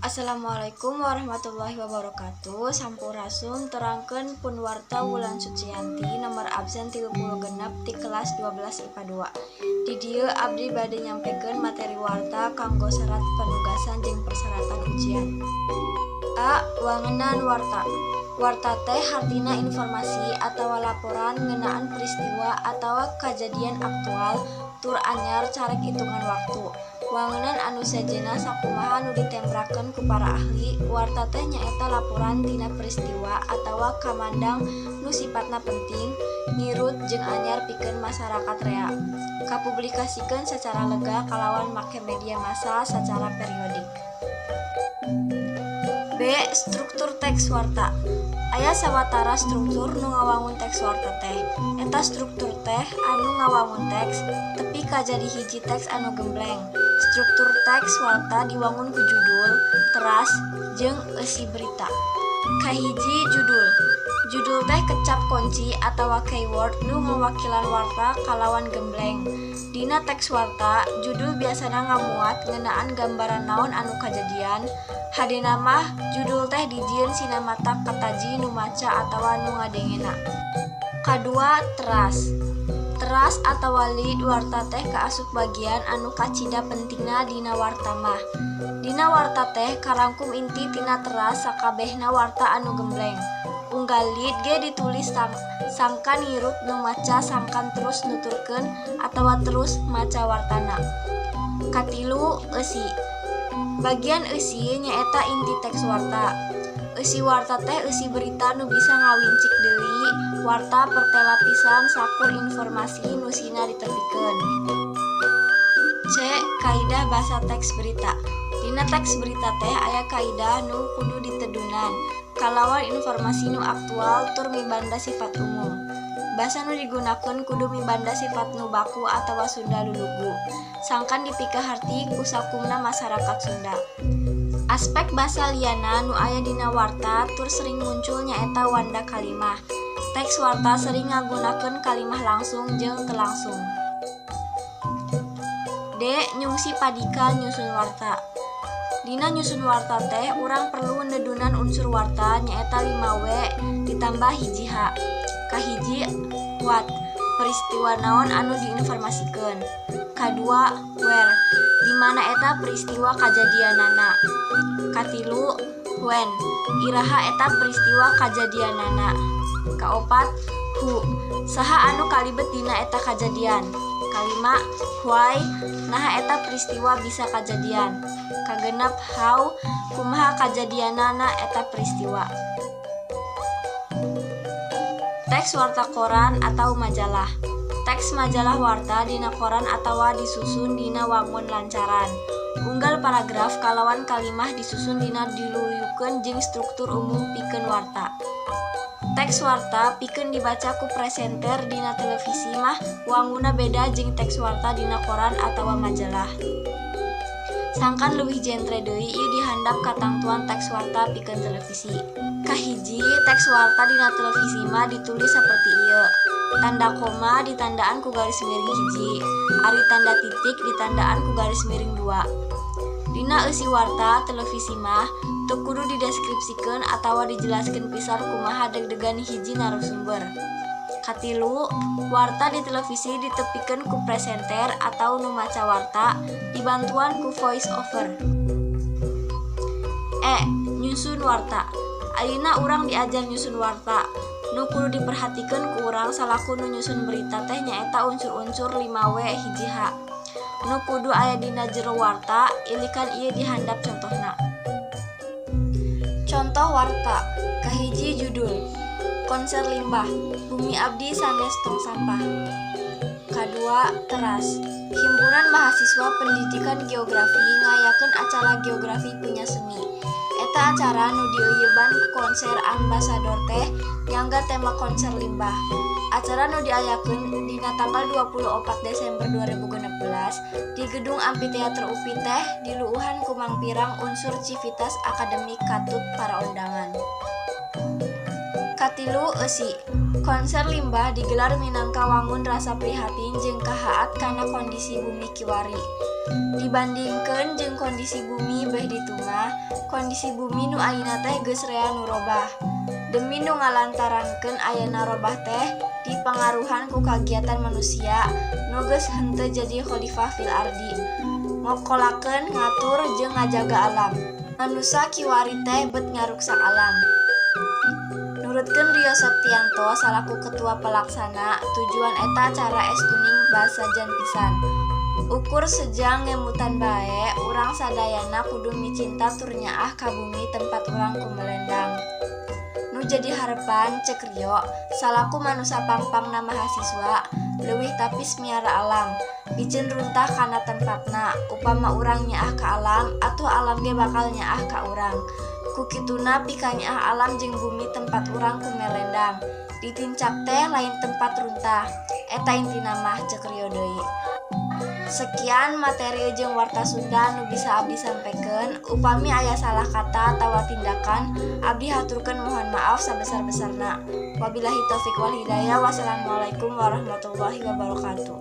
Assalamualaikum warahmatullahi wabarakatuh. Sampurasun, terangkeun pun warta Wulan Sucianti, nomor absen 36 ti kelas 12 IPA 2. Di dieu abdi bade nyampekeun materi warta kanggo serat penugasan jeung persyaratan ujian. A. Wangenan warta. Warta teh hartina informasi atawa laporan ngeunaan peristiwa atawa kajadian aktual tur anyar carek itungan waktu. Wangenan anu sejenna sakumaha nu ditembrakeun ku para ahli, warta teh nyaeta laporan tina peristiwa atawa kamandang nu sipatna penting, ngirut jeung anyar pikeun masarakat rea. Kapublikasikeun sacara lega kalawan make media massa sacara periodik. B. Struktur teks warta. Aya sawatara struktur nu ngawangun teks warta teh. Eta struktur teh anu ngawangun teks tepi ka jadi hiji teks anu gembleng. Struktur teks warta diwangun ku judul, teras, jeung eusi berita. Kahiji, judul. Judul teh kecap kunci atawa keyword nu ngawakilan warta kalawan gembleng. Dina teks warta, judul biasana ngamuat ngeunaan gambaran naon anu kajadian. Hadena mah judul teh dijieun sina matak kataji nu maca atawa nu ngadengena. Kadua, teras. Teras atawa lead warta teh kaasup bagian anu kacida pentingna dina warta mah. Dina warta teh karangkum inti tina teras sakabehna warta anu gembleng. Unggal lead ge ditulis sangkan ngirut nu maca sangkan terus nuturkeun atawa terus maca wartana. Katilu, eusi. Bagian eusi nyaeta inti teks warta. Eusi warta teh eusi berita nu bisa ngawincik deui warta pertela pisan sakur informasi nu sina ditepikeun. C. Kaidah basa teks berita. Dina teks berita teh aya kaidah nu kudu ditedunan kalawan informasi nu aktual tur mibanda sifat umum. Basa nu digunakeun kudu mibanda sifat nu baku atawa Sunda lulugu, sangkan dipikaharti ku sakumna masyarakat Sunda. Aspek basa liana nu aya dina warta tur sering muncul nyaeta wanda kalimah. Teks warta sering ngagunakeun kalimah langsung jeung teu langsung. D. Nyungsi padika nyusun warta. Dina nyusun warta teh urang perlu nedunan unsur warta, nyaeta 5W ditambah 1H. Kahiji, what, peristiwa naon anu diinformasikeun. Kadua, where, di mana eta peristiwa kajadianana. Katilu, when, iraha eta peristiwa kajadianana. Kaopat, who, saha anu kalibet dina eta kajadian. Kalima, why, naha eta peristiwa bisa kajadian. Kagenep, how, kumaha kajadianana eta peristiwa. Teks warta koran atau majalah. Teks majalah warta dina koran atawa disusun dina wangun lancaran. Unggal paragraf kalawan kalimah disusun dina diluyukeun jeung struktur umum pikeun warta. Teks warta pikeun dibaca ku presenter dina televisi mah wangunna beda jeung teks warta dina koran atawa majalah. Sangkan leuwih jentre deui, ieu di handap katangtuan teks warta pikeun televisi. Kahiji, teks warta dina televisi mah ditulis saperti ieu. Tanda koma ditandaan ku garis miring 1, ari tanda titik ditandaan ku garis miring 2. Dina eusi warta televisi mah teu kudu dideskripsikeun atawa dijelaskeun pisan kumaha deg-degan hiji narasumber. Katilu, warta di televisi ditepikeun ku presenter atau nu maca warta dibantuan ku voice over. E. Nyusun warta. Ayeuna urang diajar nyusun warta. Nu kudu diperhatikeun ku urang salaku nu nyusun berita teh nyaeta unsur-unsur 5W 1H nu kudu aya dina jero warta. Ilikan ieu di handap contohna. Contoh warta. Kahiji, judul. Konser Limbah, Bumi Abdi Sanes Tong Sampah. Kadua, teras. Himpunan Mahasiswa Pendidikan Geografi ngayakeun acara Geografi Punya Seni. Eta acara nu dieuyeban ku konser Ambasador teh nyangga tema konser limbah. Acara nu diayakeun dina tanggal 24 Desember 2016 di Gedung Amfiteater UPI teh diluuhan ku mangpirang unsur civitas akademik katut para undangan. Katilu, eusi. Konser limbah digelar minangka wangun rasa prihatin jeung kahaat kana kondisi bumi kiwari. Dibandingkeun jeung kondisi bumi beh ditu mah, kondisi bumi nu ayeuna teh geus rea nu robah. Demi nu ngalantarankeun ayana robah teh dipangaruhan ku kagiatan manusia nu geus henteu jadi khalifah fil ardi. Ngokolakeun, ngatur jeung ngajaga alam. Manusa kiwari teh bet ngaruksak alam. Nurutkeun Rio Septianto salaku ketua pelaksana, tujuan eta acara estuning basajan pisan. Ukur sejang ngemutan bae, urang sadayana kudu micinta tur nyaah ka bumi tempat urang kumelendang. Nu jadi harepan cek Rio, salaku manusa pangpangna mahasiswa, leuwih tapis miara alam, piceun runtah kana tempatna, upama urang nyaah ka alam, atuh alam ge bakal nyaah ka urang. Ku kituna pikanyaah alam jeung bumi tempat urang kumelendang. Ditincak teh lain tempat runtah. Eta intina mah, cek Rio deui. Sekian materi jeung warta Sunda nu bisa abdi sampaikan. Upami aya salah kata atawa tindakan, abdi haturkeun mohon maaf sabesar-besarna. Wabillahi taufik wal hidayah. Wassalamualaikum warahmatullahi wabarakatuh.